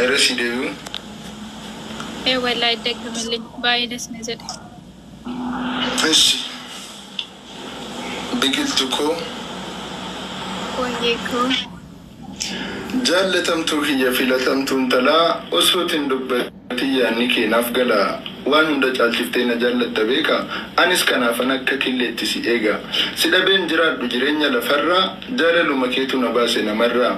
Irra si deebi'u. Ee wallaahi daggamallee baay'ee das na jedhe. Ishi biqiltu koo. Wayyee koo. Jaallatamtuu kiyya filatamtuu intalaa osootin dubbatin yaanni kee naaf gala waan hunda caalchiftee na jaallatta beeka anis kanaafan akka killeetti si eega si dhabeen jiraadhu jireenya lafarraa jaalaluma keetu na baase namarraa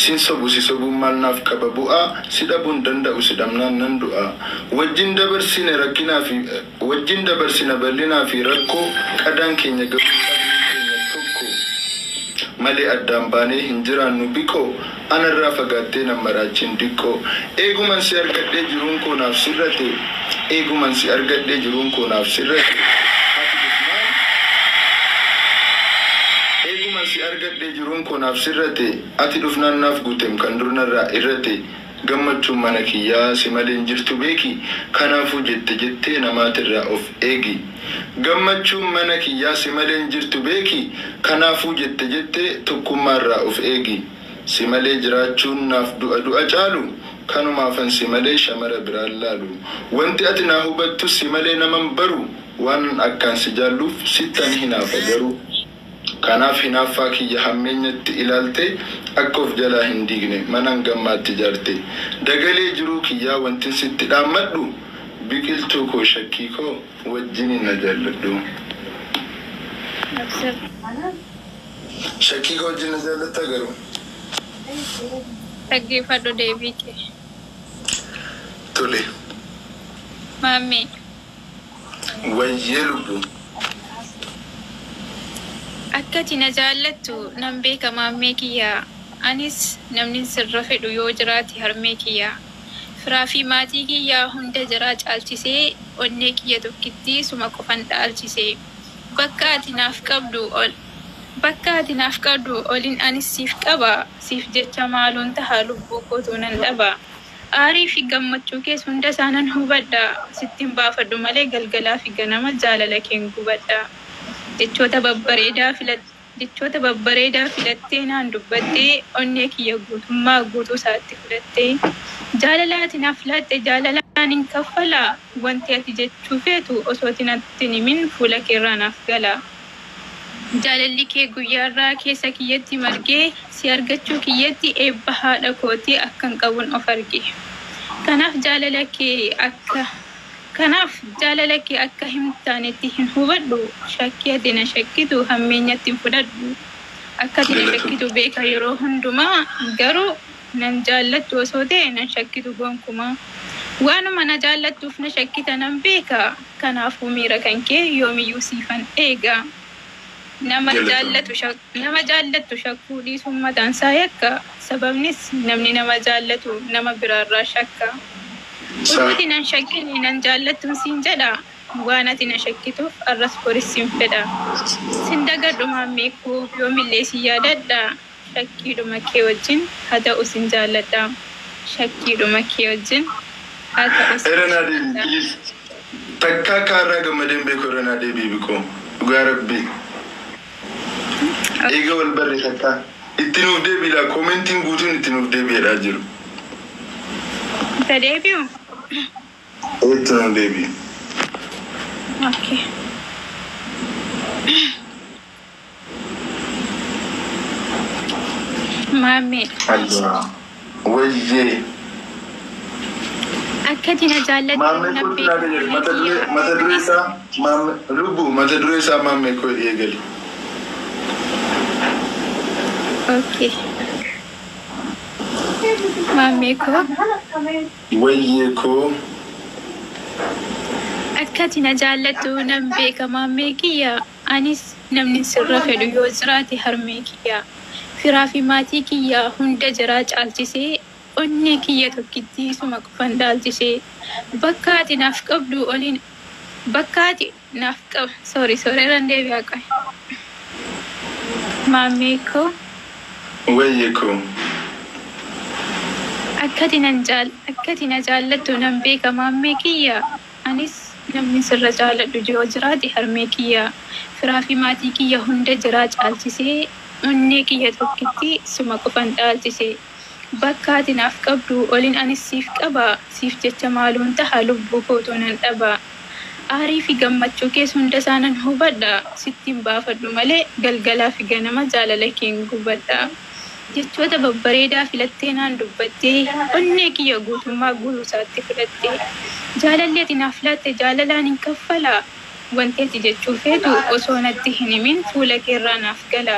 sin sobu si sobuun maal naaf qaba bu'aa si dhabuun danda'u si dhabnaan nan du'a wajjin dabarsine rakkinaa fi wajjin dabarsina bal'inaa fi rakkoo qadaan keenya garuu qabni keenya tokko malee addaan baanee hin jiraannu biqoo anarraa fagaattee nan maraachin diqqoo eeguman si argadhee jiruun koo naaf sirrate eeguman si argadhee jiruun koo naaf sirrate ati dhufnaan Eeguman si argadhee jiruun koo naaf sirrate ati dhufnaan naaf guutem kan dur narraa irrate gammachuun mana kiyyaa si malee hin jirtu beeki kanaafuu jette jettee namaatirraa of eegi gammachuun mana kiyyaa si malee hin jirtu beeki kanaafuu jette jettee tokkummaarraa of eegi si malee jiraachuun naaf du'a du'a caalu kanumaafan si malee shamara biraan laalu wanti ati naa hubattus si malee naman baru waanan akkaan si jaalluuf sittan hinaafa garuu Kanaaf hinaaffaa kiyya hammeenyatti ilaaltee akka of jalaa hin diigne mana hangammaatti ijaarte. Dagalee jiruu kiyyaa wantin sitti dhaammadhu biqiltuu koo shakkii koo wajjiniin na jaalladhu. Abshir. Shakkii koo wajjin na jaallattaa garuu? Dhaggeeffadhu deebii kee. Tole. Maammee. Wayyee lubbu. Akka ati na jaallattu nan beeka maammee kiyya Anis namnin sirra fedhu yoo jiraate harmee kiyya Firaa fi maatii kiyya hunda jaraa caalchisee Onnee kiyya tokkittii suma qofan dhaalchise Bakka ati naaf qabdu ol Bakka ati naaf qabdu olin anis siif qaba Siif jecha maaloon taha lubbuu kootuu nan dhaba Aarii fi gammachuu kees hunda isaa nan hubadha Sittin baafadhu malee galgalaa fi ganama jaalala keen gubadha Jechoota babbareedaa filat Jechoota babbareedaa filattee naan dubbattee Onnee kiyya guutummaa guutuu isaatti fudhattee Jaalala ati naaf laatte jaalalaanin kaffala Wanti ati jechuu feetu osoo ati natti hin himin fuula keerraa naaf gala Jaalalli kee guyyaarraa keessa kiyyatti margee Si argachuu kiyyatti eebba haadha kootii akkan qabun of arge Kanaaf jaalala kee akka Kanaaf jaalala kee akka hin taanetti hin hubadhu Shakkii ati na shakkitu hammeenyatti hin fudhadhu Akka ati na Galatoomi. shakkitu beeka yeroo hundumaa Garuu nan jaallattu osoo ta'e nan shakkitu gonkumaa Waanuma na jaallattuuf na shakkita nan beeka Kanaafuu miira kan kee yoomiyyuu siifan eega Nama Galatoomi. jaallatu shak nama jaallattu shakkuu dhiisuun mataansaa yakka Sababnis namni nama jaallatu nama biraarraa shakka Sah. Utuuti nan shakkine nan jaallattun siin jedha Waan ati na shakkituuf arras boris sin fedha Sin dagadhu maammee koo yoomillee sin yaadadha Shakkiidhuma kee wajjin haa ta'u sin jaalladha Shakkiidhuma kee wajjin haa ta'u sin Irra naa deebi'i jaalladha. please. Takkaa akka har'aa gammadee hin beeku irra naa deebi'i biqoo. Dhugaa rabbii. Eega wal barre takkaa. Itti nuuf deebi'i laa koomentiin guutuun itti nuuf deebi'edhaa jiru. Itti deebi'u? Itti nuuf deebi'i. Okay. Maammee. Allah. Wayyee. Akka ati na jaallattu Maammee nan kootu beeka naa gadi maammee mata kiyya. duree mata duree Anis isaa maammee lubbu mata duree isaa maammee koo eegali. Okay. Maammee koo. Wayyee koo. Akka ati na jaallattu nan beeka maammee kiyya. Anis namni sirra fedhu yoo jiraate harmee kiyya. Firaa fi maatii kiyya hunda jaraa caalchisee onnee kiyya tokkittii suma qofan dhaalchisee bakka ati naaf qabdu oliin bakka ati naaf qab sorry sorry irran deebi'a qoy. Maammee koo. Wayyee koo. Akka ati nan jaal akka ati na jaallattu nan beeka maammee kiyya. Anis namni sirra jaaladhu yoo jiraate harmee kiyya. Firaa fi maatii kiyya hunda jiraa caalchisee onnee kiyya tokkitti suma qofan dhaalchise. Bakka ati naaf qabdu olin anis siif qaba. Siif jecha maaluun taha lubbuu kootuu nan dhaba. Aarii fi gammachuu kees hunda isaa nan hubadha. Sittiin baafadhu malee galgalaa fi ganama jaalala keen gubadha. Jechoota babbareedaa filattee naan dubbattee onnee kiyya guutummaa guutuu isaatti fudhatte. Jaalalli ati naaf laatte jaalalaan hin kaffala. Wanti ati jechuu feetu osoo natti hin himin fuula keerraa naaf gala.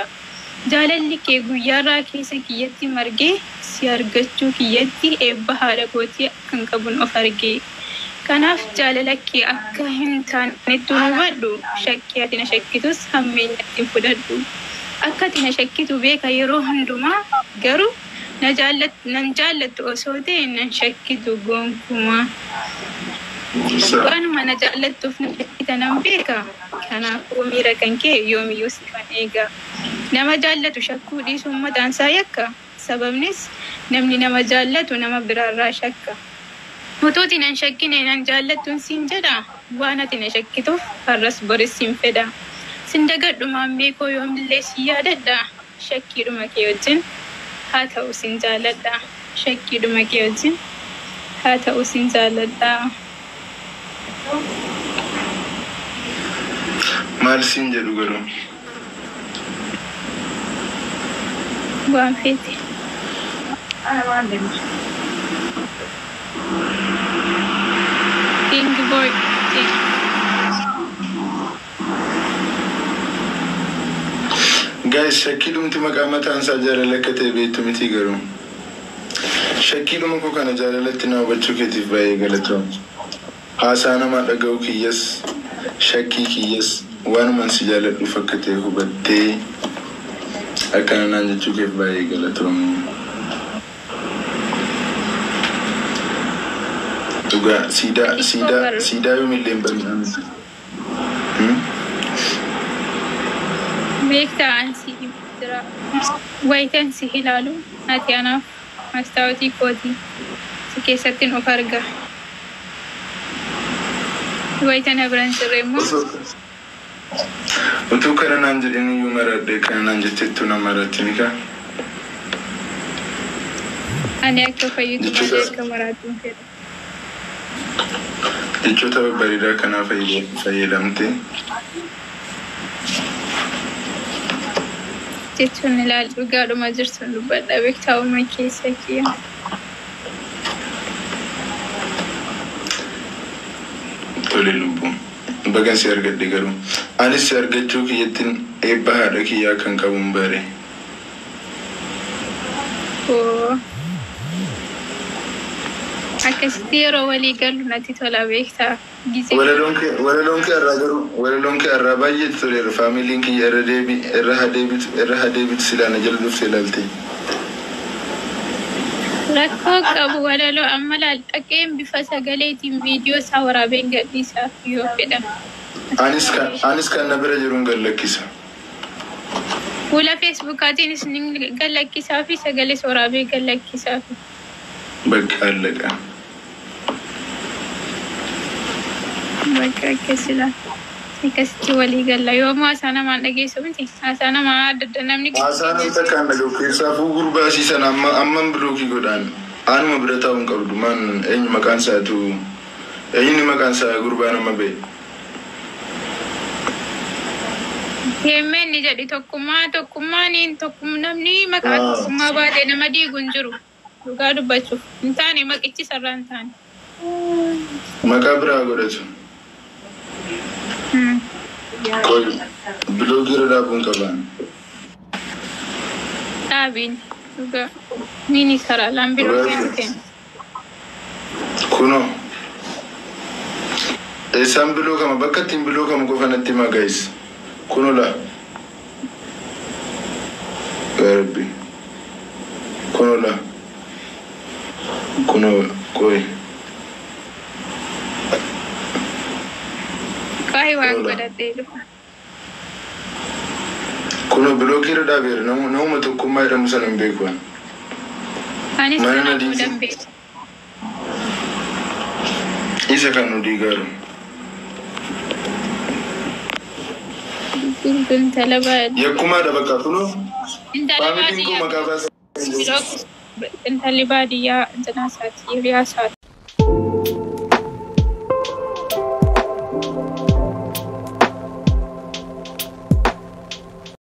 Jaalalli kee guyyaarraa keessa kiyyatti margee si argachuu kiyyatti eebba haadha kootii kan qabun of arge. Kanaaf jaalala kee akka hin taanetti hubadhu. Shakkii ati na shakkitus hammeenyatti hin fudhadhu. Akka ati na shakkitu beeka yeroo hundumaa garuu nan jaallattu osoo ta'e nan shakkitu gonkumaa. Waanuma na jaallattuuf na shakkita nan beeka. Kanaafuu miira kan kee yoomiyyuu sifan eega. Nama jaallatu shakkuu dhiisuun mataan isaa yakka. Sababnis namni nama jaallatu nama biraarraa shakka. Utuuti nan shakkine nan jaallattuun siin jedha. Waan ati na shakkituuf har'as boris siin fedha. Sin dagadhu maammee koo yoomillee si yaadadha. Shakkiidhuma kee wajjin haa ta'u sin jaalladha. Shakkiidhuma kee wajjin haa ta'u sin jaalladha. Maal siin jedhu garuu? Waan feete. King boy. Guys, shakkiidhumti maqaa mataan isaa jaalala akka ta'e beektu miti garuu. Shakkiidhuma koo kana jaalalatti na hubachuu keetiif baay'ee galatoom. Haasaa namaa dhaga'uu kiyyas, shakkii kiyyas waanuman si jaaladhuuf akka ta'e hubattee akkana naan jechuu keef baay'ee galatoom. Dhugaa siidaa siidaa siidaa yoomillee hin banne miti. Beektaa an si jira. Wayitan si ilaalu ati anaaf mastaawotii kooti. Si keessattin of arga. Wayita na biran jirre immoo Utuu kana naan jedhin iyyuu maradhee kana naan jettettu na maratti ni kaa. Ani akka fayyutu malee akka maraatu hin fedhu. Jechoota babbareedaa kanaa fayyadamtee. Jechuun ilaal dhugaadhuma jirtu dubbadha beektaa uuma keessa kiyya. Tole lubbuu. Bagan si argadhe garuu. Anis si argachuu kiyyattiin eebba haadha kiyyaa kan qabuun bare. Oo. Akkasitti yeroo walii gallu natti tola beektaa. Gizee Walaloon kee irraa garuu walaloon kee irraa baay'ee toleera. Faamiliin kiyya irra deebi irra haa deebitu irra haa deebitu silaa na jala dhuftee ilaalte. Rakkoo qabu walaloo amma laal dhaqeen bifa sagaleetiin viidiyoo isaa waraabeen gadhiisaaf yoo fedhan. Anis kan na bira jiruun gad lakkisa. Fuula feesbuukaatiinis ni gad lakkisaa fi sagalees waraabee gad lakkisaa fi. Bakka allaqa. Bakka akkasidha. Akkasitti walii galla. Yoomuu haasaa namaan dhageessu miti. Haasaa namaa adda adda namni Haasaa nam takkaan dhaga'u keessaafuu gurbaasii sana amma amman bilookii godhaan anuma bira taa'uu hin qabdu maan eenyu maqaan isaatu eenyu maqaan isaa gurbaa nama ba'e. Deemeen ni jedhi tokkummaa tokkummaan tokkum namni maqaa tokkummaa baatee nama diigu hin jiru. Dhugaa dubbachuuf hin taane maqichi sarara hin taane. Maqaa biraa godhatu. Qoy bilookii irra dhaabuun qabaan. Dhaabiin dhugaa ni karaa laan biroo kennu. Kunoo. Eessaan bilookama bakka ittiin bilookama qofa natti himaa guys. Kunoo laa. Yaa Rabbi. Kunoo laa. Kunoo qoy. Qaayii waan godhadhee dhufa. Kunoo bilookii irra dhaabeera namuma tokkummaa jedhamu sana hin beeku ani. Anis Mana kana na boodan beeku. Isa kan nu diigaaru. Intala Yakkumaadha bakka kunoo. Intala Faamiliin koo baadiyyaa maqaa baasaa. Intalli baadiyyaa intinaa isaati, hiriyaa isaati.